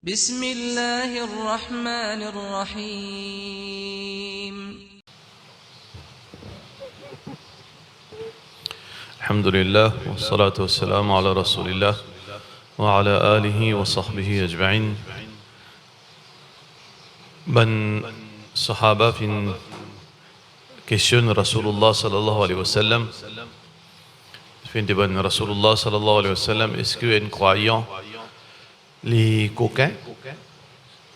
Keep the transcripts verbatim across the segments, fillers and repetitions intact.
بسم الله الرحمن الرحيم. الحمد لله، والصلاة والسلام على رسول الله، وعلى آله وصحبه أجمعين. Bann sahaba finn kestionn Rasoulullah sallallahu alayhi wa sallam, finn demann Rasoulullah sallallahu alayhi wa sallam, eski enn krwayan li kokin?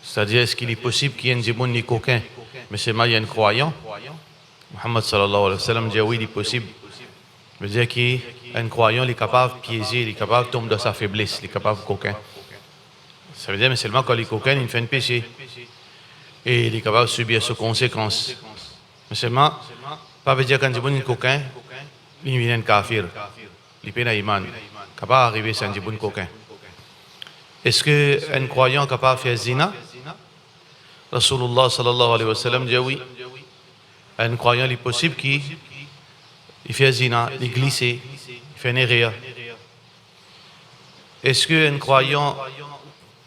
Setadir, eski li posib ki enn dimoun li kokin, me selman li enn krwayan? Muhammad sallallahu alayhi wa sallam dir, wi, li posib. Vedir ki enn krwayan, li kapav pieze, li kapav tom dan sa febles, li kapav kokin. Savedir, me selman kan li kokin, li fer enn pese. E li kapav sibir so konsekans. Me selman, pa vedir ki enn dimoun li kokin, li vinn enn kafir. Li pena iman. Kapav arive sa enn dimoun kokin. Eski enn krwayan kapav fer zina? Rasoulullah sallallahu alayhi wa sallam dir, wi. Enn krwayan, li posib ki li fer zina, li glise, li fer enn erer. Eski enn krwayan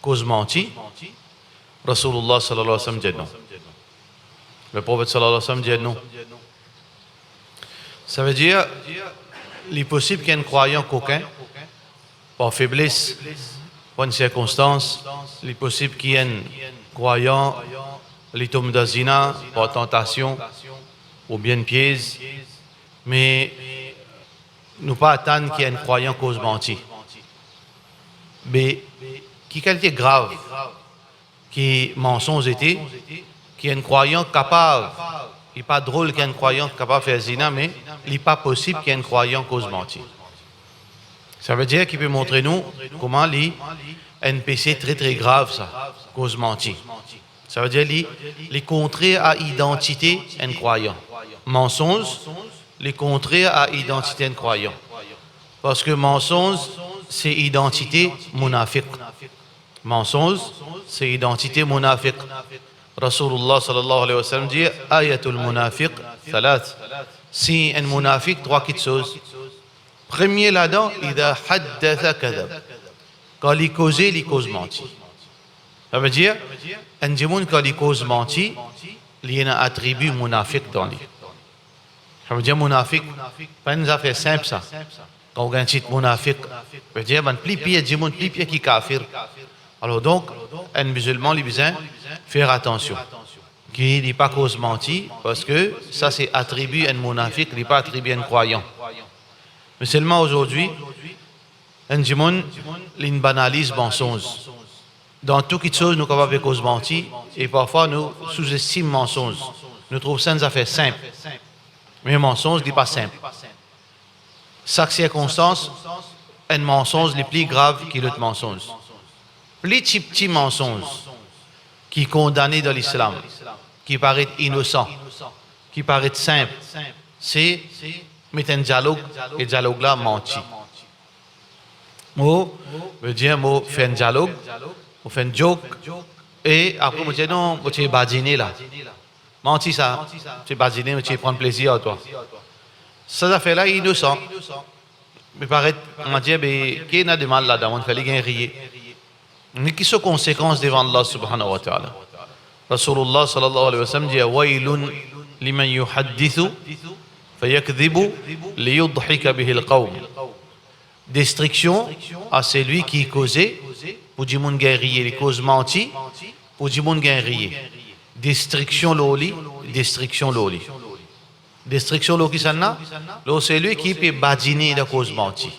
koz manti? Rasoulullah sallallahu alayhi wa sallam dir non. Leprofet sallallahu alayhi wa sallam dir non. Savedir, li posib ki enn krwayan kokin, par febles, par enn sirkonstans, li posib ki enn krwayan, li tom dan zina, par tantasion, oubien piez, me nou pa atann ki enn krwayan koz manti. Be, ki kalite grav ki mansonz ete, ki enn krwayan kapav, li pa drol ki enn krwayan kapav fer zina, me li pa posib ki enn krwayan koz manti. Savedir ki pe montre nou kouma li enn pese tre, tre grav sa, koz manti. Savedir li, li kontrer a idantite enn krwayan. Mansonz, li kontrer a idantite enn krwayan. Parski mansonz, se idantite mounafik. Mansonz, se idantite mounafik. Rasoulullah sallallahu alayhi wa sallam dir, ayatul munafiq thalath. Sign enn mounafik, trwa kiksoz. Premie ladan, idha haddatha kadhab. Kan li koze, li koz manti. Savedir, enn dimoun kan li koz manti, li ena atribi mounafik dan li. Savedir mounafik, pa enn zafer sinp sa. Kan ou gagn tit mounafik, vedir bann pli pir dimoun, pli pir ki kafir. Alor donk, enn mizilman, li bizin fer atansion ki li pa koz manti, parski sa se atribi enn mounafik, li pa atribi enn krwayan. Me selman azordi, enn dimoun, li banaliz mansonz. Dan tou kiksoz, nou kapav pe koz manti, e parfwa nou souzestim mansonz. Nou trouv sa enn zafer sinp. Me mansonz, li pa sinp. Sak sirkonstans, enn mansonz li pli grav ki lot mansonz. Pli tipti mansonz ki kondane dan Lislam, ki paret inosan, ki paret sinp, se met enn dialog, e dialog la manti. Mo, vedir mo fer enn dialog, mo fer enn joke, e apre mo dir, non, mo ti badine la. Manti sa, ti badine, mo ti pran plezir ar twa. Sa zafer la inosan. Me paret, mo dir, be, ki ena de mal ladan, mo fer li gagn riye. Me ki so konsekans devan Allah subhanahu wa ta'ala? Rasoulullah sallallahu alayhi wa sallam dir, waylun liman yuhaddithu fayakdhibu liyudhika bihil qawm. Destriksion a selwi ki koze pou dimoun gagn riye, li koz manti pou dimoun gagn riye. Destriksion lor li, destriksion lor li. Destriksion lor kisannla? Lor selwi ki pe badine dan koz manti.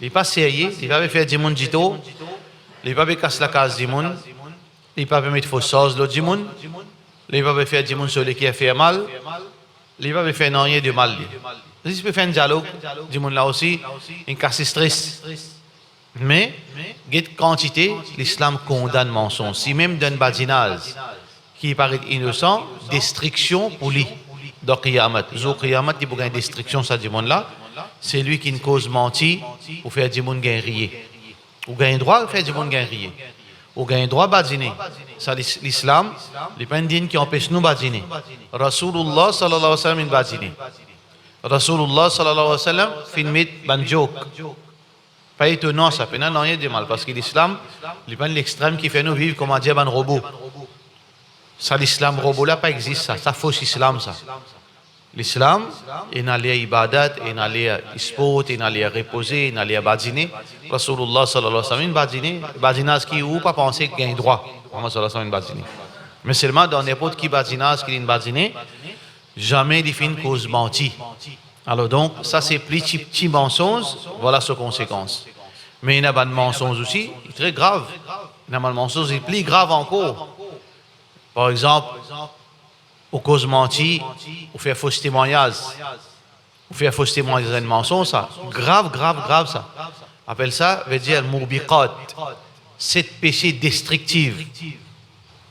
Li pa serye, li pa pe fer dimoun ditor, li pa pe kas lakaz dimoun, li pa pe met fos sarz lor dimoun, li pa pe fer dimoun so leker fer mal, li pa pe fer nanye de mal li. Zis pe fer enn dialog, dimoun la osi, inn kas stres. Me, get kantite Lislam kondann mansonz. Si mem dan badinaz ki paret inosan, destriksion pou li. Dan kiyamat, zour kiyamat, li pou gagn destriksion sa dimoun la, selwi ki'nn koz manti pou fer dimoun gagn riye. Ou gagn drwa fer dimoun gagn riye. Ou gagn drwa badine. Sa lis-, Lislam, li pa inn dinn ki anpes nou badine. Rasoulullah sallallahu alayhi wa sallam inn badine. Rasoulullah sallallahu alayhi wa sallam finn met bann joke. Pa etonan sa, pena nanye de mal, parski Lislam, li pa enn lextrem ki fer nou viv kouma dir bann robo. Sa Lislam robo la pa exist sa, sa fos Islam sa. Lislam, ena ler ibadat, ena ler sport, ena ler repoze, ena ler badine. Rasoulullah sallallahu alaihi wasallam inn badine, badinaz ki ou pa panse gagn drwa. Muhammad sallallahu alaihi wasallam inn badine. Me selman dan ninport ki badinaz ki linn badine, zame li finn koz manti. Alor donk, sa se pli ti, ti mansonz, vwala so konsekans. Me ena bann mansonz osi, li tre grav. Ena bann mansonz, li pli grav ankor. Par exanp, ou koz manti, ou fer fos temwagnaz. Ou fer fos temwagnaz, enn mansonz sa. Grav, grav, grav sa. Apel sa, vedir al-mubiqat, set pese destriktif.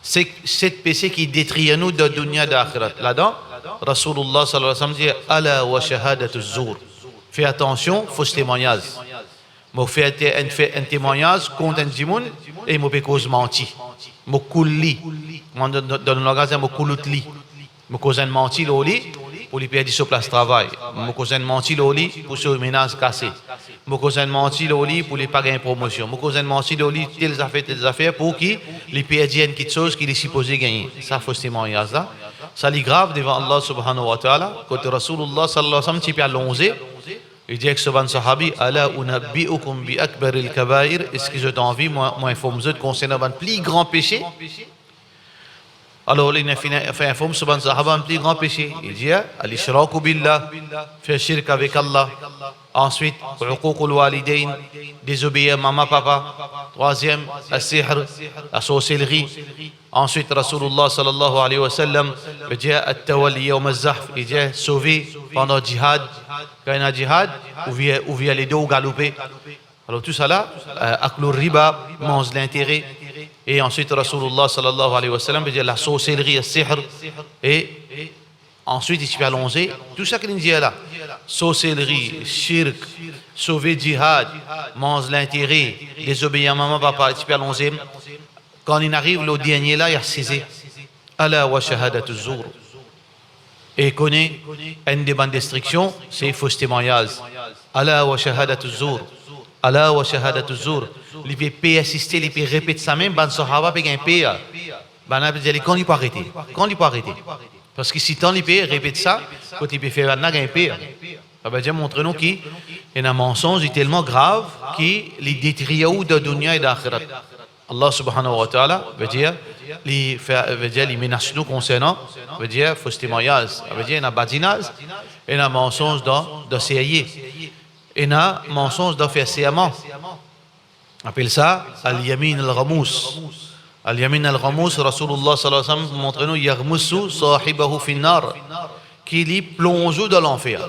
Se, set pese ki detrir nou dan dunya, dan axirat. Ladan, Rasoulullah sallallahu alaihi wasallam dir, "Ala wa shahadatu zour." Fer atansion, fos temwagnaz. Mo fer te-, enn, fer enn temwagnaz kont enn dimoun e mo pe koz manti. Mo koul li. Mo dan, dan, dan langaz, mo koulout li. Mo koz enn manti lor li pou li perdi so plas travay. Mo koz enn manti lor li pou so menaz kase. Mo koz enn manti lor li pou li pa gagn promosion. Mo koz enn manti lor li tel zafer, tel zafer, pou ki li perdi enn kiksoz ki li sipoze gagne. Sa fos temwagnaz la. Sa li grav devan Allah subhanahu wa ta'ala, kot Rasoulullah sallallahu alaihi wasallam ti pe alonze, li dir ek so bann sahabi, "Ala unabbiukum bi akbaril kabair?" Eski zot anvi mo, mo inform zot konsernan bann pli gran pese? Alor, li inn finn, finn inform so bann sahaba bann pli gran pese. Li dir, "Al-ishraku billah", fer shirk avek Allah. Answit, "Uququl walidayn", dezobeir mama, papa. Trwaziem, "As-sihr", lasorselri. Answit, Rasoulullah sallallahu alaihi wasallam, li dir, "At-tawalli yawm az-zahf", li dir, sove pandan jihad. Kan ena jihad, ou vir, ou vir ledo, ou galoupe. Alor, tousala, eh, aklur riba, manz lintere. E answit, Rasoulullah sallallahu alaihi wasallam, li dir, lasorselri, as-sihr. E answit, li ti pe alonze, tou sa ki linn dir la, sorselri, shirk, sove jihad, manz lintere, dezobeir mama, papa, li ti pe alonze. Kan linn ariv lor dernie la, li asize. "Ala wa shahadatu zour." E kone, enn de bann destriksion, se fos temwagnaz. "Ala wa shahadatu zour. Ala wa shahadatu zour." Li pe persiste, li pe repet sa mem, bann sahaba pe gagn per. Bann la pe dir li, "Kan li pou arete? Kan li pou arete?" Parski sitan li pe repet sa, kot li pe fer bann la gagn per. Sa vedir montre nou ki ena mansonz, li telman grav ki li detrir ou dan dunya e dan axirat. Allah subhanahu wa ta'ala, vedir, li fer, vedir, li menas nou konsernan, vedir, fos temwagnaz, vedir, ena badinaz, ena mansonz dan, dan serye, ena mansonz dan fer serman. Apel sa al-yamin al-ghamus. Al-yamin al-ghamus, Rasoulullah sallallahu alaihi wasallam montre nou, "Yaghmusu sahibahu fin-nar", ki li plonz ou dan lanfer.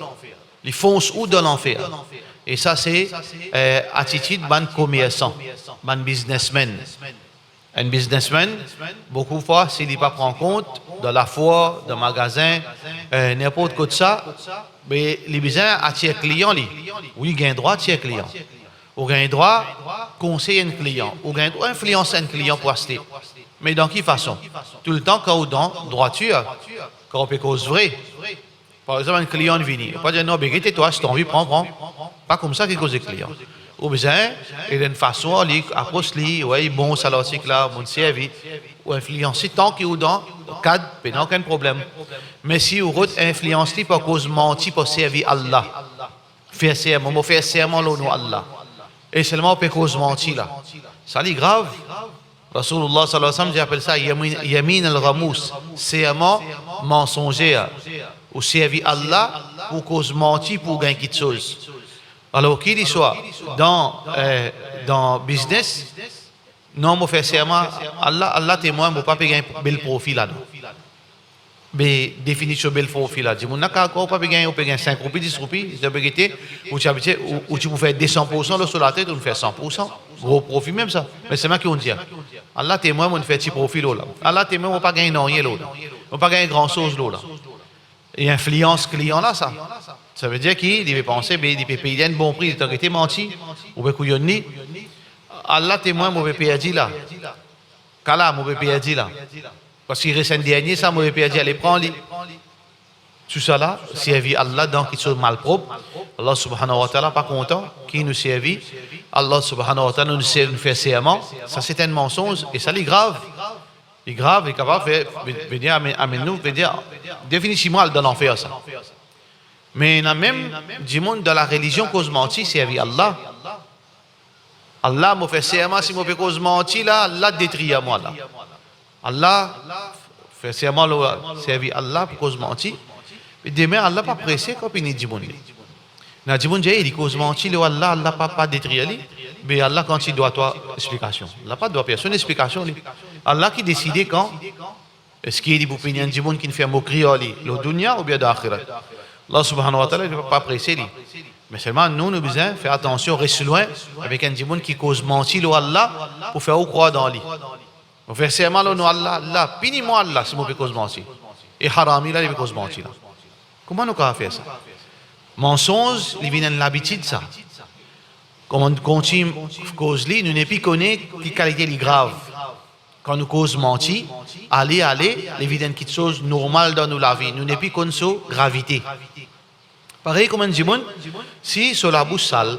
Li fons ou dan lanfer. E sa se, eh, atitid bann komersan, bann biznesmenn. Enn biznesmenn, boukou fwa, si li pa pran kont dan lafoir, dan magazin, eh, ninport kot sa, be li bizin atir klian li. Wi, gagn drwa atir klian. Ou gagn drwa konsey enn klian. Ou gagn drwa inflians enn klian pou aste. Me dan ki fason? Toultan kan ou dan drwatir, kan ou pe koz vre. Par exanp, enn klian vini, ou pa dir, "Non, be gete twa, si to anvi pran, pran." Pa koumsa ki koze klian. Ou bizin ed enn fason, li apros li, wey, bon sa lartik la, mo'nn servi. Ou inflians li tan ki ou dan kad, pena okenn problem. Me si ou rod inflians li par koz manti, par servi Allah, fer serman, mo fer serman lor nom Allah, e selman ou pe koz manti la, sa li grav. Rasoulullah sallallahu alaihi wasallam, li apel sa yamin, yamin al-ghamus, serman mansonzer, ou servi Allah pou koz manti pou gagn kiksoz. Alor, ki li swa dan, eh, dan biznes, "Non, mo fer serman Allah, Allah temwin, mo pa pe gagn bel profi ladan." Be definision bel profi la, dimoun la kapav krwar ou pa pe gagn, ou pe gagn sink roupi, dis roupi, si ou pe gete, ou ti abitie, ou, ou ti pou fer de san poursan lor so latet, ou fer san poursan, gro profi mem sa. Me selman ki ou dir, "Allah temwin, mo'nn fer ti profi lor la. Allah temwin, mo pa gagn nanye lor la. Mo pa gagn gran soz lor la." Li inflians klian la sa. Sa vedir ki li pe panse, be li pe pey li enn bon pri, letan gete manti, ou pe kouyonn li. "Allah temwin, mo pe perdi la. Kala, mo pe perdi la. Parski res enn dernie sa, mo pe perdi, ale pran li." Tousala, servi Allah dan kiksoz malprop, Allah Subhanahu wa Ta'ala pa kontan ki nou servi Allah Subhanahu wa Ta'ala, nou servi, nou fer serman, sa se enn mansonz, e sa li grav. Li grav, li kapav fer, ve-, vedir amenn, amenn nou, vedir definitivman al dan lanfer sa. Me ena mem dimoun dan larelizion koz manti, servi Allah. Allah, mo fer serman, si mo pe koz manti la, Allah detrir mwa la. Allah, fer serman lor servi Allah pou koz manti. Me demin, Allah pa prese kan pini dimoun li. Ena dimoun dir, "Eh, li koz manti lor Allah, Allah pa, pa detrir li." Me Allah kan ti dwa twa explikasion? Allah pa dwa personn explikasion, li. Allah ki deside kan, eski li pou pini enn dimoun ki fer mokri ar li lor dounia oubien dan axirat. Allah Subhanahu wa Ta'ala, li pa, pa prese li. Me selman nou, nou bizin fer atansion, res lwin avek enn dimoun ki koz manti lor Allah pou fer ou krwar dan li. Mo fer serman lor non Allah, Allah, pini mwa Allah si mo pe koz manti. E harami la, li pe koz manti la. Kouma nou kapav fer sa? Mansonz, li vinn enn labitid sa. Kouma nou kontign koz li, nou nepli kone ki kalite li grav. Kan nou koz manti, ale, ale, li vinn enn kiksoz normal dan nou lavi. Nou nepli konn so gravite. Parey kouma enn dimoun, si so labous sal,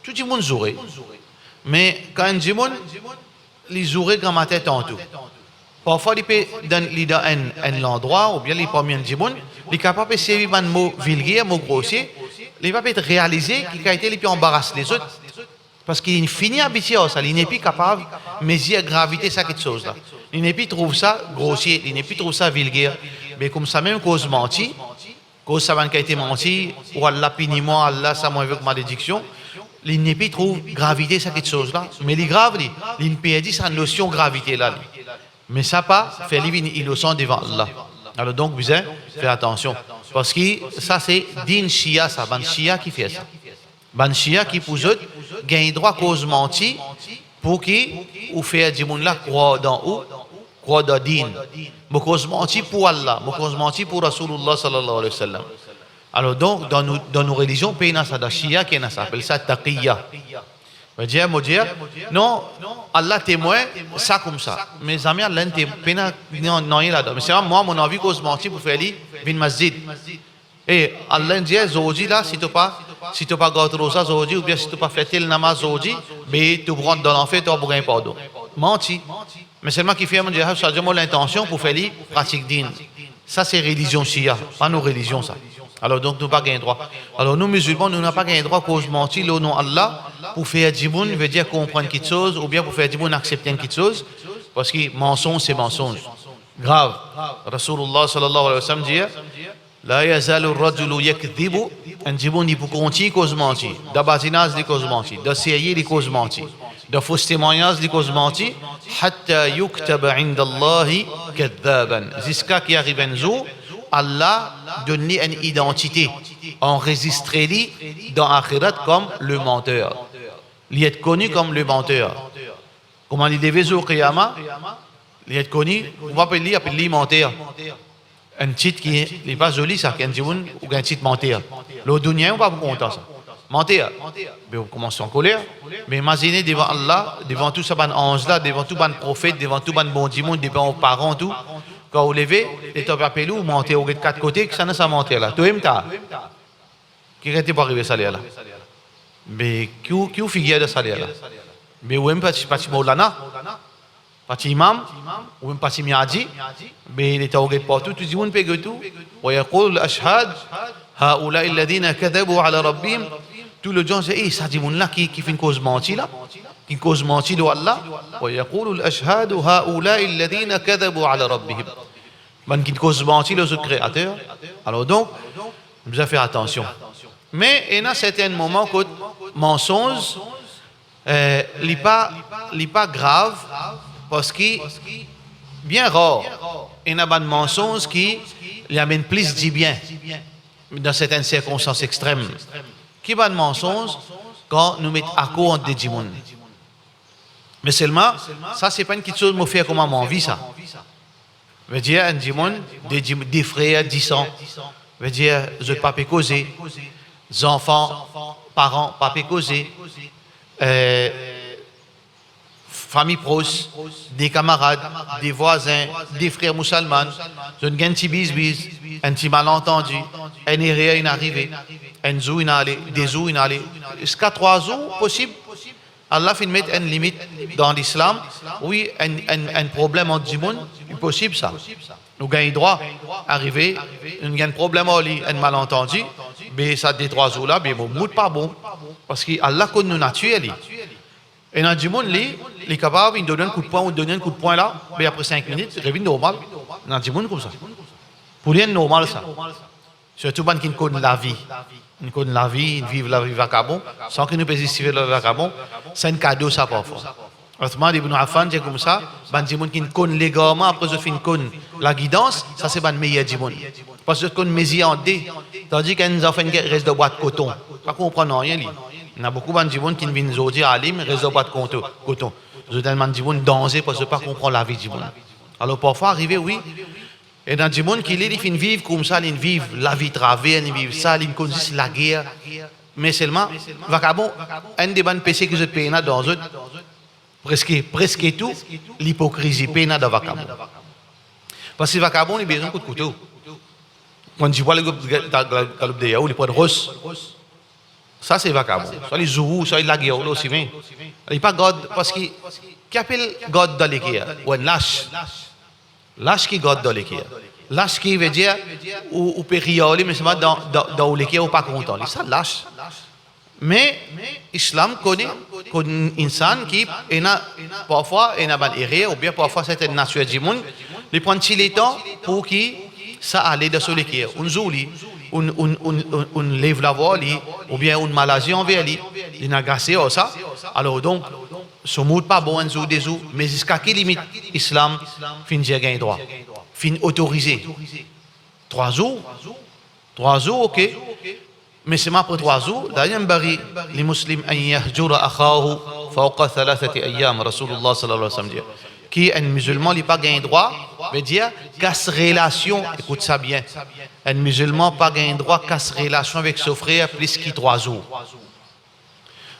tou dimoun zoure. Me kan enn dimoun, li zoure gramatin tanto, parfwa li pe dan, li dan enn, enn landrwa, oubien li parmi enn dimoun, li kapav pe servi bann mo vilger, mo grosie, li pa pe realize ki kalite li pe anbaras lezot. Parski li fini abitie ar sa, li nepli kapav mezir gravite sa kiksoz la. Li nepli trouv sa grosie, li nepli trouv sa vilger. Me koumsamem koz manti, koz sa bann kalite manti, ou Allah pini mwa, Allah sa mwa avek malediksion, li nepli trouv gravite sa kiksoz la. Me li grav li, li perdi sa nosion gravite la li. Me sa pa fer li vinn inosan devan Allah. Alor donk bizin fer atansion, parski sa se din Shia sa, bann Shia ki fer sa. Bann Shia ki pou zot gagn drwa koz manti pou ki ou fer dimoun la krwar dan ou, krwar dan din. Mo koz manti pou Allah, mo koz manti pou Rasoulullah sallallahu alayhi wa sallam. Alor donk, dan nou, dan nou relizion, pena sa, dan Shia ki ena sa, apel sa taqiya. Vedir, mo dir, non, Allah temwin, sa koumsa. Me zame Allah te-, pena nanye ladan. Me selman mwa, mo anvi koz manti pou fer li vinn masjid. E Allah dir, zordi la, si to pa, si to pa gard roza zordi, oubien si to pa fer tel namaz zordi, be to pou rant dan lanfer, to pa pou gagn pardon. Manti. Me selman kifer mo dir, savedir mo lintansion pou fer li pratik din. Sa se relizion Shia, pa nou relizion sa. Alor donk nou pa gagn drwa. Alor nou mizilman, nou napa gagn drwa koz manti lor non Allah pou fer dimoun, vedir konprann kiksoz, oubien pou fer dimoun aksepte enn kiksoz, parski mansonz se mansonz. Grav. Rasoulullah sallallahu alayhi wa sallam dir, "La yazalu rajulu yakdhibu", enn dimoun li pou kontign koz manti, dan bazinaz li koz manti, dan serye li koz manti, dan fos temwagnaz li koz manti, "hatta yuktaba indallahi kadhaban", ziska ki ariv enn zour, Allah donn li enn idantite, anrezistre li dan axirat kom le menteur. Li et koni kom le menteur. Kouma li leve zour Kiyama, li et koni, ou pa apel li, apel li manter. Enn tit ki li pa zoli sa, ki enn dimoun ou gagn tit manter. Lor dounia ou pa pou kontan sa. Manter. Be ou koumans ankoler. Me imazine devan Allah, devan tou sa bann anz la, devan tou bann profet, devan tou bann bon dimoun, devan ou paran tou. Kan ou leve, letan pe apel ou, ou manter, ou get kat kote, kisannla sa manter la? To'em ta. Ki kalite pou arive sa lerla? Be ki ou, ki ou figir dan sa lerla? Be ou mem pa ti, pa ti Maulana, pa ti imam, ou mem pa ti miadi, be letan ou get partou, tou dimoun pe get ou. Wa yaqulul ashhad, haula'i alladhina kadhabu ala rabbihim. Tou lodians, e sa dimoun la ki, ki finn koz manti la, ki koz manti lor Allah. Wa yaqulul ashhadu, haula'i alladhina kadhabu ala rabbihim. Bann ki koz manti lor zot Kreater. Alor donk, nou bizin fer atansion. Me ena sertin moman kot mansonz, eh, li pa, li pa grav, parski bien rar, ena bann mansonz ki li amenn plis dibien dan sertin sirkonstans extrem. Ki bann mansonz? Kan nou met akor ant de dimoun. Me selman, sa se pa enn kiksoz mo fer kouma mo anvi sa. Vedir enn dimoun, de dim-, de frer disan, vedir zot pa pe koze, zanfan, paran pa pe koze, eh, fami pros, de kamarad, de vwazin, de frer mousalman, zot gagn ti bizbiz, Enn ti malantandi, enn erer inn arive, enn zour inn ale, de zour inn ale, ziska trwa zour, posib. Allah finn met enn limit dan Lislam. Wi, enn, enn, enn problem ant dimoun, li posib sa. Nou gagn drwa arive, nou gagn problem ar li, enn malantandi, be sa de trwa zour la, be mo mood pa bon, parski Allah konn nou natir li. Ena dimoun li, li kapav, li donn enn kout pwin, ou donn enn kout pwin la, be apre sink minit, revinn normal. Ena dimoun koumsa. Pou li enn normal sa. Sirtou bann ki konn lavi. Inn konn lavi, inn viv lavi vakabon, san ki nou pe zis viv lavi vakabon, sa enn kado sa parfwa. Othman ibn Affan dir koumsa, bann dimoun ki konn legarman, apre zot finn konn lagidans, sa se bann meyer dimoun. Parski zot konn mezir an de, tandi ki enn zanfan ki res dan bwat koton, pa konpran nanye li. Ena boukou bann dimoun ki vinn zordi alim, res dan bwat konto-, koton. Zot enn bann dimoun danze, parski zot pa konpran lavi dimoun. Alor, parfwa arive, wi, ena dimoun ki li, li finn viv koumsa, li viv lavi traver, li viv sa, li konn zis lager. Me selman, vakabon, enn de bann pese ki zot pena dan zot, preske, preske tou, lipokrizi pena dan vakabon. Parski vakabon, li bizin kout kouto. Pran dibwa, li galop, galop deryer ou, li pran ros. Sa se vakabon. Swa li zour ou, swa li lager ou lor simin. Li pa gard, parski ki apel gard dan leker? Ou enn las. Las ki gard dan leker. Las ki vedir, ou, ou pe ri ar li, me selman dan, dan, dan ou leker ou pa kontan li. Sa las. Me Islam kone, konn insan ki ena, parfwa, ena bann erer, oubien parfwa serten natir dimoun, li pran ti letan pou ki sa ale dan so leker. Ounn zour li, ounn, ounn, ounn, ounn, ounn lev lavwa ar li, oubien ounn malazi anver li, linn agase ar sa. Alor donk, so mood pa bon enn zour, de zour, me ziska ki limit Islam finn dir gagn drwa, finn otorize? Trwa zour. Trwa zour, ok. Me selman apre trwa zour, la yanbaghi li muslim an yahjura akhahu fawqa thalathati ayyam, Rasoulillah sallallahu alayhi wa sallam dir. Ki enn mizilman, li pa gagn drwa, vedir kas relasion, ekout sa bien, enn mizilman pa gagn drwa kas relasion avek so frer plis ki trwa zour.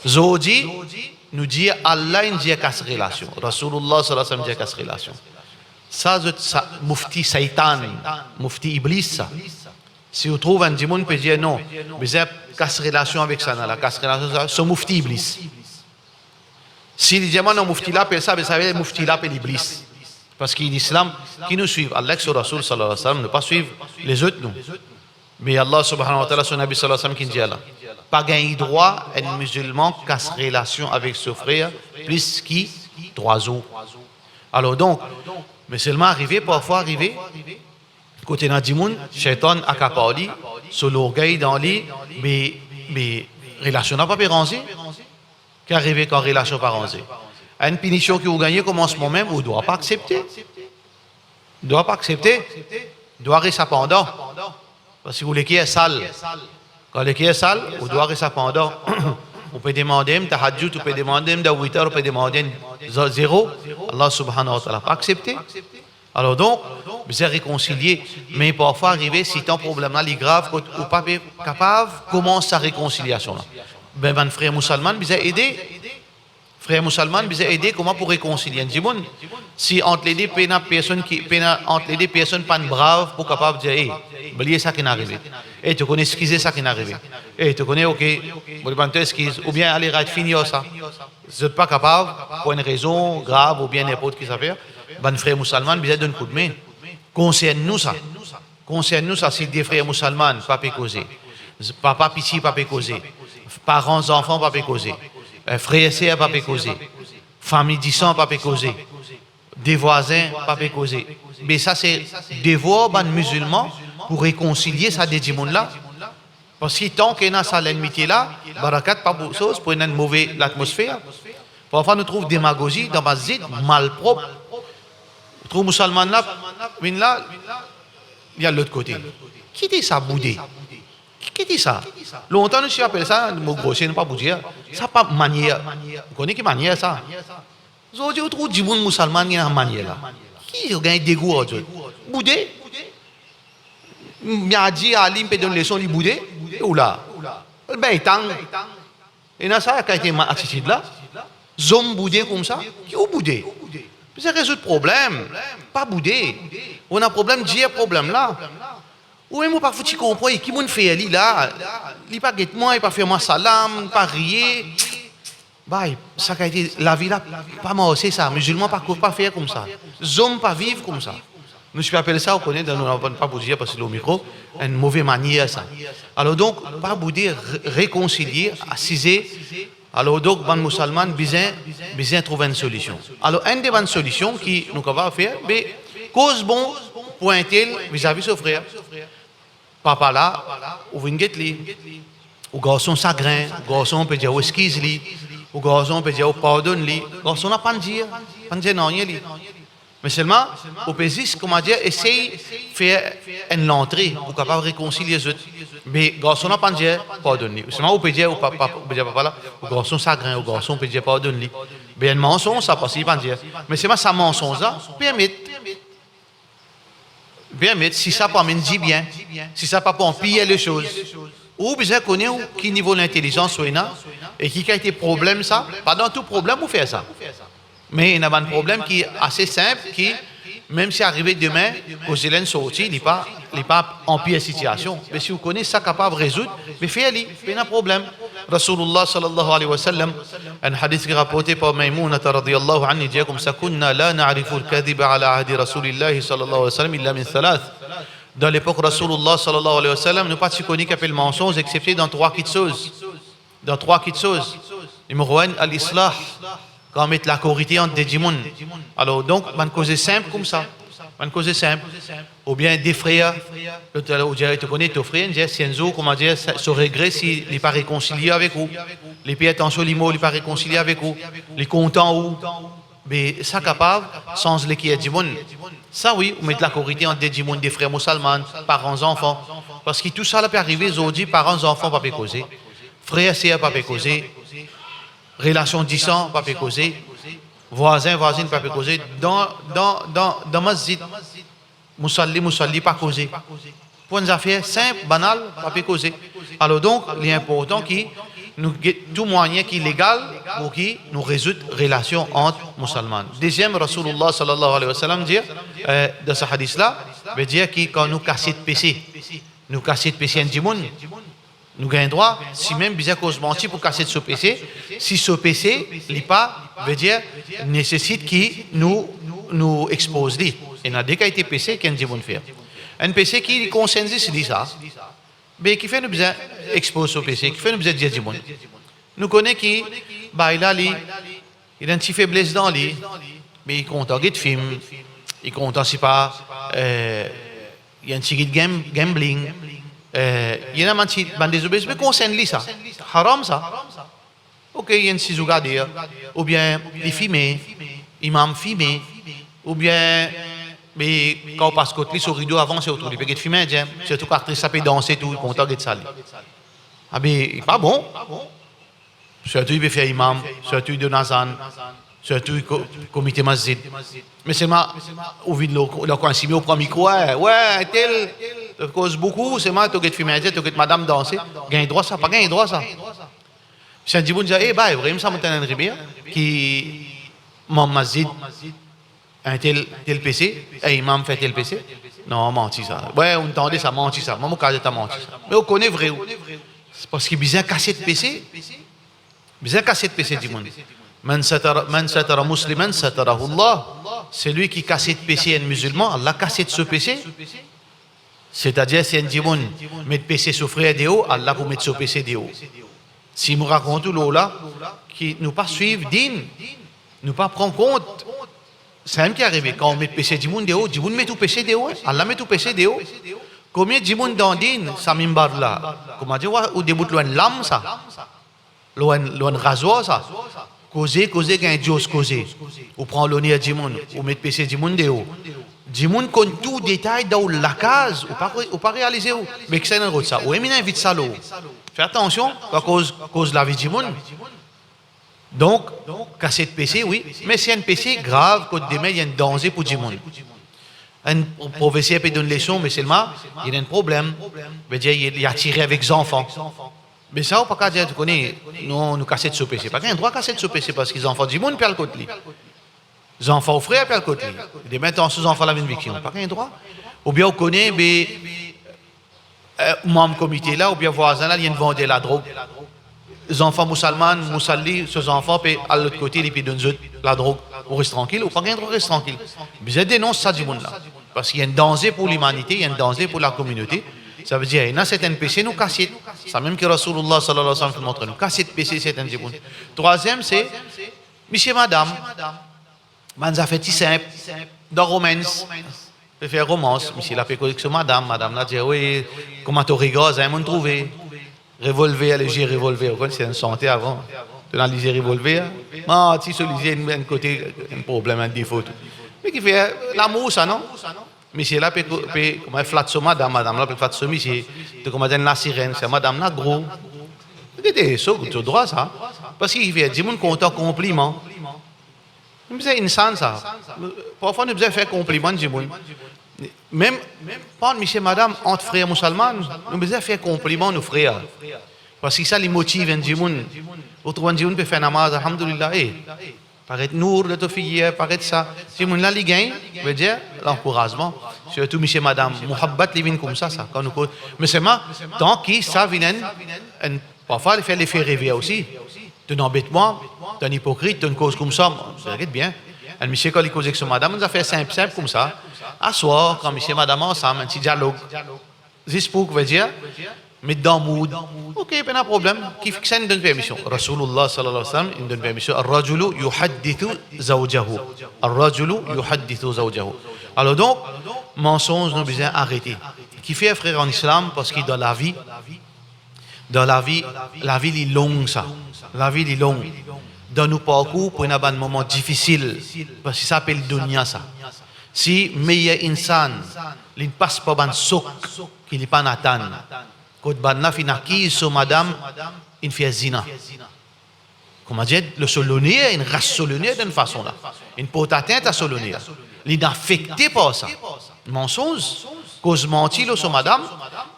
Zordi, nou dir Allah inn dir kas relasion, Rasoulillah sallallahu alayhi wa sallam dir kas relasion. Sa zot sa, mufti seytan, mufti Iblis sa. Si ou trouv enn dimoun pe dir non, bizin kas relasion avek sa, nala kas relasion sa, so mufti Iblis. Si li dir mwa non, mufti la apel sa, be sa vedir mufti la apel Iblis. Parski Lislam ki nou swiv, Allah ek so Rasoul sallallahu alayhi wa sallam, nou pa swiv lezot nou. Me Allah subhanahu wa ta'ala, so Nabi sallallahu alayhi wa sallam ki dir la, pa gagn drwa enn mizilman kas relasion avek so frer plis ki trwa zour. Alor donk, me selman arive, parfwa arive, kot ena dimoun, seytan akapar li, so lorgey dan li, me, me relasion la pa pe ranze. Ki arive kan relasion pa ranze? Enn pinision ki ou gagne komansman mem, ou drwa pa aksepte. Drwa pa aksepte. Drwa res apandan. Parski ou leker sal. Kan leker sal, ou drwa res apandan. Ou pe demann enn tahajjud, ou pe demann enn dan witr, ou pe demann enn ze-, zero. Allah subhanahu wa ta'ala pa aksepte. Alor donk, bizin rekonsilie, me parfwa arive, sitan problem la li grav, kot ou pa pe kapav koumans sa rekonsiliasion la. Be bann frer mousalman bizin ede. Frer mousalman bizin ede kouma pou rekonsilie enn dimoun. Si ant lede pena personn ki, pena ant lede personn pa'nn brav pou kapav dir, "Ey, bliye sa ki'nn arive. Ey, to kone, eskize sa ki'nn arive. Ey, to kone, ok, mo demann to eskiz," oubien, "Ale, right, fini ar sa." Zot pa kapav, pou enn rezon grav oubien ninport ki zafer, bann frer mousalman bizin donn koudme. Konsern nou sa. Konsern nou sa, si de frer mousalman pa pe koze, papa piti pa pe koze, paran zanfan pa pe koze, eh, frer ser pa pe koze, fami disan pa pe koze, de vwazin pa pe koze. Be sa se devwar bann mizilman pou rekonsilie sa de dimoun la. Parski tan ki ena sa lenmitie la, barakat pa pou soz, pou ena enn move latmosfer. Parfwa nou trouv demagozi dan masjid, malprop. Ou trouv mousalman la, vinn la, li al lot kote. Ki ete sa, boude? Ki ete sa? Lontan nou ti apel sa, mo grosie, nou pa pou dir. Sa pa manier. Ou kone ki manier sa? Zordi ou trouv dimoun mousalman ena manier la. Ki ou gagn degou ar zot? Boude? Mehdi, alim pe donn leson, li boude? E ou la? Be tang. Ena sa kalite ma-, atitid la. Zom boude koumsa, ki ou boude? Bizin rezoud problem, pa boude. Ou ena problem, dir problem la. Ou mem ou pa fouti konpran, e ki mo'nn fer li la? Li pa get mwa, li pa fer mwa salam, li pa riye. Bay, sa kalite lavi la pa marse sa. Mizilman pa ko-, pa fer koumsa. Zom pa viv koumsa. Nou ti pe apel sa, ou kone, dan nou, pa pou dir, parski lor mikro, enn move manier sa. Alor donk, pa boude re-, rekonsilie, asize. Alor donk, bann mousalman bizin, bizin trouv enn solision. Alor, enn de bann solision ki nou kapav fer, be, koz bon pou entel vizavi so frer. Papa la, ou vinn get li. Ou garson sagrin, ou garson pe dir ou eskiz li, ou garson pe dir ou pardonn li. Garson la pa'nn dir, pa'nn dir nanye li. Me selman, ou pe zis, koumadir, esey fer enn lantre pou kapav rekonsilie zot. Me garson la pa'nn dir pardonn li. Selman ou pe dir ou pa, pa, ou pe dir papa la, ou garson sagrin, ou garson pe dir pardonn li. Be enn mansonz sa, parski li pa'nn dir. Me selman sa mansonz la, permet, permet, si sa pou amenn dibien, si sa pa pou anpir lesoz. Ou bizin kone ou ki nivo lintelizans ou ena, e ki kalite problem sa, pa dan tou problem ou fer sa. Me ena bann problem ki ase sinp, ki mem si arive demin, koze la inn sorti, li pa, li pa anpir sitiasion. Me si ou kone sa kapav rezoud, be fer li, pena problem. Rasoulillah sallallahu alayhi wa sallam, enn hadis ki raporte par Maymounata radiyallahu anha, li dir koumsa, "Kunna la na'rifu al-kadhiba ala ahdi Rasulillahi sallallahu alayhi wa sallam illa min thalath." Dan lepok Rasoulillah sallallahu alayhi wa sallam, nou pa ti kone ki apel mansonz, exsepte dan trwa kiksoz. Dan trwa kiksoz. Nimero enn, al-islah, kan met lakorite ant de dimoun. Alor donk, bann koze sinp koumsa, bann koze sinp. Oubien de frer, lot, ou dir, to kone to frer, dir, si enn zour, koumadir, so regre, si li pa rekonsilie avek ou, li pe atann so limor, li pa rekonsilie avek ou, li kontan ou, be sa kapav sanz leker dimoun. Sa wi, ou met lakorite ant de dimoun, de frer mousalman, paran zanfan. Parski tou sa la pe arive zordi, paran zanfan pa pe koze, frer ser pa pe koze, relasion disan pa pe koze, vwazin vwazinn pa pe koze, dan, dan, dan, dan masjid, mousalli, mousalli pa koze. Pou enn zafer sinp, banal, pa pe koze. Alor donk, li inportan ki nou get tou mwayin ki legal pou ki nou rezoud relasion ant mousalman. Deziem, Rasoulillah sallallahu alayhi wa sallam dir, eh, dan sa hadis la, ve dir ki kan nou kasiet pese, nou kasiet pese enn dimoun, nou gagn drwa, si mem bizin koz manti pou kasiet so pese, si so pese, li pa, ve dir, nesesit ki nou, nou expoz li. Ena de kalite pese ki enn dimoun fer. Enn pese ki li konsern zis li sa. Be kifer nou bizin expoz so pese? Kifer nou bizin dir dimoun? Nou kone ki bay la li, li ena enn ti febles dan li, me li kontan get fim, li kontan sipa, eh, li enn tigit gam-, gambling, eh, li ena bann ti, bann dezobedians, me konsern li sa. Haram sa. Ok, li enn ti zougader, oubien li fime, imam fime, oubien, me kan ou pas kot li, so rido avanse, ou trouv li pe get fime indien, sirtou kan aktris la pe danse tou, li kontan get sa li. Abe, li pa bon. Sirtou li pe fer imam, sirtou li donn azan, sirtou li ko-, komite masjid. Me selman, ou vinn lor, lor kwin sime, ou pran mikro, eh, we, tel, to koz boukou, selman to get fime indien, to get madam danse, gagn drwa sa, pa gagn drwa sa. Si enn dimoun dir, "Eh, bay, vremem sa, mo tann enn rimer ki manm masjid, enn tel, tel pese, enn imam fer tel pese." Non, manti sa. We, ou tande sa, manti sa. Mwa mo kapav dir manti sa. Me ou kone vre ou. Parski bizin kasiet pese. Bizin kasiet pese dimoun. Man satara, man satara musliman satarahu Allah. Selwi ki kasiet pese enn mizilman, Allah kasiet so pese. Setadir, si enn dimoun met pese so frer deor, Allah pou met so pese deor. Si mo rakont ou lor la, ki nou pa swiv din, nou pa pran kont, samem ki arive, kan ou met pese dimoun deor, dimoun met ou pese deor, Allah met ou pese deor. Konbien dimoun dan din, sa minbar la, koumadir ou debout lor enn lam sa? Lor enn, lor enn razwar sa. Koze, koze, gagn dios koze. Ou pran loner dimoun, ou met pese dimoun deor. Dimoun konn tou detay dan ou lakaz, ou pa, ou pa realize ou. Me kisannla rod sa? Ou mem inn invit sa lor ou. Fer atansion, pa koz, koz lavi dimoun. Donk, kasiet pese, wi, me si enn pese grav, kot demin li enn danze pou dimoun. Enn profeser pe donn leson, me selman li ena enn problem. Vedir, li, li atire avek zanfan. Me sa, ou pa kapav dir, to kone, non, nou kasiet so pese. Pa gagn drwa kasiet so pese, parski zanfan dimoun pe al kot li. Zanfan ou frer pe al kot li. Demin tan so zanfan la vinn viktim, pa gagn drwa. Oubien ou kone, be, eh, manm komite la oubien vwazin la, li enn vander ladrog. Zanfan mousalman, mousalman, so zanfan pe al lot kote, li pe donn zot ladrog. Ou res trankil, ou pa gagn drwa res trankil. Bizin denons sa dimoun la. Parski enn danze pou limanite, enn danze pou lakominote. Savedir, ena sertin pese nou kasiet. Samem ki Rasoulillah sallallahu alayhi wa sallam finn montre nou. Kasiet pese sertin dimoun. Trwaziem, se misie madam. Bann zafer ti sinp, dan romans, pe fer romans, misie la pe koz ek so madam, madam la dir, "Wi, kouma to regar, zame monn trouve." Revolver, lizie revolver, ou konn, se enn sante avan. To ena lizie revolver, manti so lizie, enn, enn kote, enn problem, enn defo, tou. Me ki fer lamour sa, non? Misie la pe ko-, pe, kouma, flat so madam, madam la pe flat so misie. To kouma dir enn lasirenn, se madam la gro. Gete, so, to drwa sa. Parski ki fer, dimoun kontan konpliman. Nou bizin insan sa. Parfwa nou bizin fer konpliman dimoun. Mem, pa ant misie madam, ant frer mousalman, nou bizin fer konpliman nou frer. Parski sa li motiv enn dimoun. Ou trouv enn dimoun pe fer namaz, alhamdulillah, eh, paret nour dan to figir, paret sa. Dimoun la li gagn, vedir, lankourazman. Sirtou misie madam, mouhabbat li vinn koumsa, sa. Kan nou koz, me selman, tan ki sa vinn enn, enn, parfwa li fer lefe rever osi. To'nn anbet mwa, to'nn ipokrit, to'nn koz koumsa, mo, get bien. Enn misie kan li koz ek so madam, enn zafer sinp, sinp koumsa. Aswar, kan misie madam ansam, enn ti dialog. Zis pou, vedir, met dan mood. Ok, pena problem. Ki, kisannla donn permision? Rasoulillah sallallahu alayhi wa sallam, inn donn permision. Ar-rajulu yuhaddithu zawjahu. Ar-rajulu yuhaddithu zawjahu. Alor donk, mansonz nou bizin arete. Ki fer, frer an Islam, parski dan lavi, dan lavi, lavi li long sa. Lavi li long. Dan nou parkour, pou ena bann moman difisil, parski sa apel donia sa. Si meyer insan, li'nn pas par bann sok ki li pa'nn atann, kot bannla finn akiz so madam inn fer zina. Kouma dir, lor so loner, inn ras so loner dan enn fason la. Inn port atint a so loner. Li'nn afekte par sa. Mansonz, koz manti lor so madam,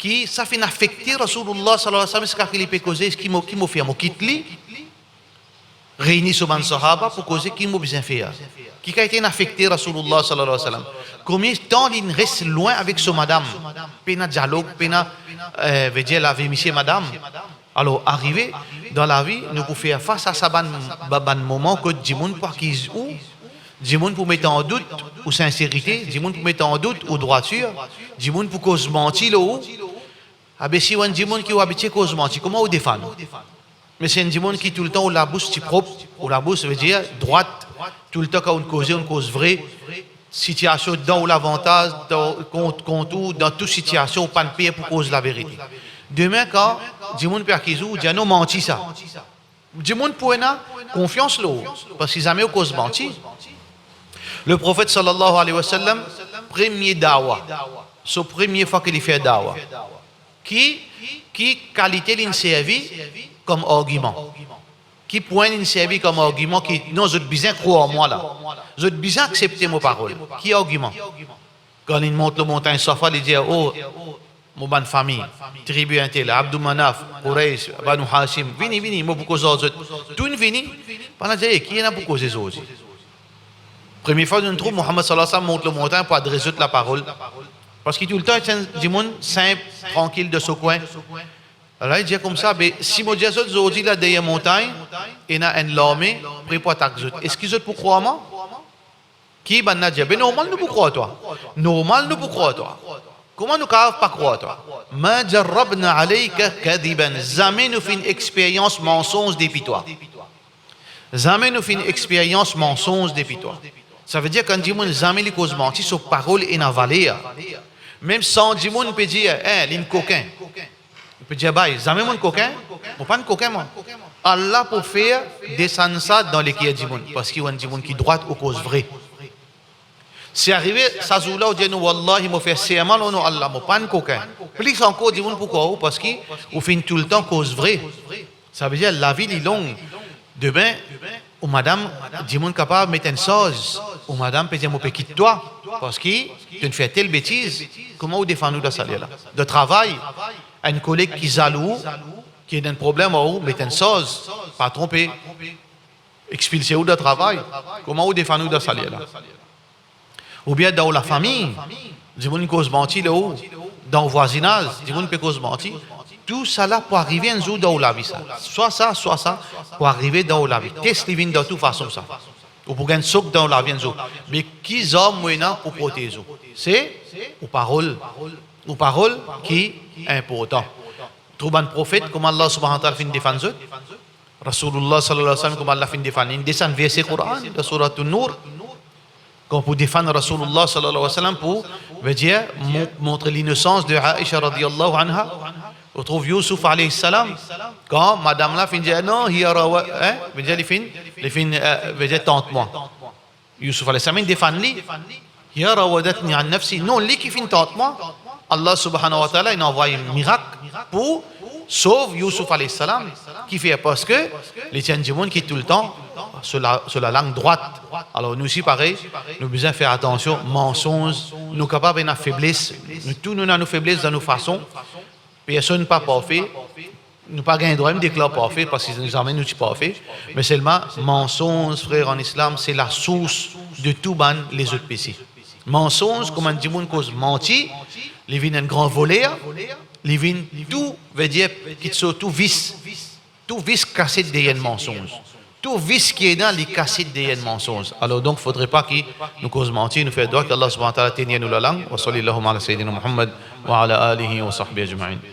ki sa finn afekte Rasoulillah sallallahu alayhi wa sallam, ziska ki li pe koze, ki mo, ki mo fer, mo kit li, reyni so bann sahaba pou koze ki mo bizin fer. Ki kalite inn afekte Rasoulillah sallallahu alayhi wa sallam. Konbien tan li'nn res lwin avek so madam, pena dialog, pena, eh, vedir lavi misie madam. Alor, arive dan lavi, nou pou fer fas a sa bann, ba-, bann moman kot dimoun pou akiz ou, dimoun pou met an dout ou sinserite, dimoun pou met an dout ou drwatir, dimoun pou koz manti lor ou. Abe si ou enn dimoun ki ou abitie koz manti, kouma ou defann ou? Me si enn dimoun ki toultan ou labous ti prop, ou labous vedir drwat, toultan kan ou'nn koze, ou'nn koz vre, sitiasion dan ou lavantaz, dan, kont, kont ou, dan tou sitiasion, ou pa'nn per pou koz laverite. Demin, kan dimoun pe akiz ou, ou dir, "Non, manti sa." Dimoun pou ena konfians lor ou, parski zame ou koz manti. Leprofet sallallahu alayhi wa sallam, premie dawa, so premie fwa ki li fer dawa, ki, ki kalite li'nn servi kom argiman? Ki pwin li'nn servi kom argiman ki, "Non, zot bizin krwar mwa la. Zot bizin aksepte mo parol." Ki argiman? Kan li'nn mont lor montagn Safa, li dir, "O, mo bann fami, tribi intel, Abdou Manaf, Quraysh, Banu Hashim, vini, vini, mo pou koz ar zot." Tou inn vini, bann la dir, "E, ki ena pou koze zordi?" Premie fwa nou trouv Muhammad sallallahu alayhi wa sallam mont lor montagn pou adres zot laparol. Parski toultan ti enn dimoun sinp, trankil dan so kwin. Ala li dir koumsa, "Be, si mo dir zot zordi la deryer montagn, ena enn larme pre pou atak zot, eski zot pou krwar mwa?" Ki bann la dir, "Be normal nou pou krwar twa. Normal nou pou krwar twa. Kouma nou kapav pa krwar twa?" "Ma jarrabna alayka kadiban." Zame nou finn experyans mansonz depi twa. Zame nou finn experyans mansonz depi twa. Savedir kan dimoun zame li koz manti, so parol ena valer. Mem san dimoun pe dir, "Eh, li'nn kokin." Li pe dir, "Bay, zame mo'nn kokin, mo pa'nn kokin mwa." Allah pou fer desann sa dan leker dimoun, parski ou enn dimoun ki drwat, ou koz vre. Si arive sa zour la, ou dir, "Non, wallahi, mo fer serman lor non Allah, mo pa'nn kokin." Plis ankor, dimoun pou krwar ou, parski ou finn toultan koz vre. Savedir, lavi li long. Demin, ou madam, dimoun kapav met enn sarz. Ou madam pe dir, "Mo pe kit twa, parski to'nn fer tel betiz." Kouma ou defann ou dan sa ler la? Dan travay, enn koleg ki zalou ou, ki ena enn problem ar ou, met enn sarz, patron pe expilse ou dan travay. Kouma ou defann ou dan sa ler la? Oubien dan ou lafami, dimoun koz manti lor ou, dan ou vwazinaz, dimoun pe koz manti, tousala pou arive enn zour dan ou lavi sa. Swa sa, swa sa, pou arive dan ou lavi. Tes li vinn dan tou fason sa. Ou pou gagn sok dan ou lavi enn zour. Me ki zarm ou ena pou protez ou? Se ou parol. Ou parol ki inportan. Trouv bann profet, kouma Allah subhanahu wa ta'ala finn defann zot. Rasoulullah sallallahu alayhi wa sallam, kouma Allah finn defann, inn desann verse Koran, dan Surat An-Nur, kan pou defann Rasoulullah sallallahu alayhi wa sallam, pou, vedir, mo-, montre linosans de Aisha radiyallahu anha. Ou trouv Youssouf alayhi salam, kan madam la finn dir, "Non, hiya rawa-," hein, vedir, li finn, li finn, euh, vedir, tant mwa. Youssouf alayhi salam, inn defann li. "Hiya rawadatni an nafsi." Non, li ki finn tant mwa. Allah subhanahu wa ta'ala, inn anvway mirak pou sov Youssouf alayhi salam. Kifer? Parski li ti enn dimoun ki toultan so la-, so lalang drwat. Alor, nou osi parey, nou bizin fer atansion, mansonz, nou kapav ena febles. Nou tou, nou ena nou febles dan nou fason. Personn pa parfe, nou pa gagn drwa mem deklar parfe, parski zame nou ti parfe, me selman mansonz, frer an Islam, se lasours de tou bann lezot pese. Mansonz, kouma enn dimoun koz manti, li vinn enn gran voler, li vinn tou, vedir, kitsoz, tou vis. Tou vis kasiet deryer enn mansonz. Tou vis ki ena, li kasiet deryer enn mansonz. Alor donk, fodre pa ki nou koz manti, nou fer dwa ki Allah subhanahu wa ta'ala tenir nou lalang. Wa sallallahu ala sayyidina Muhammad wa ala alihi wa sahbihi ajma'in.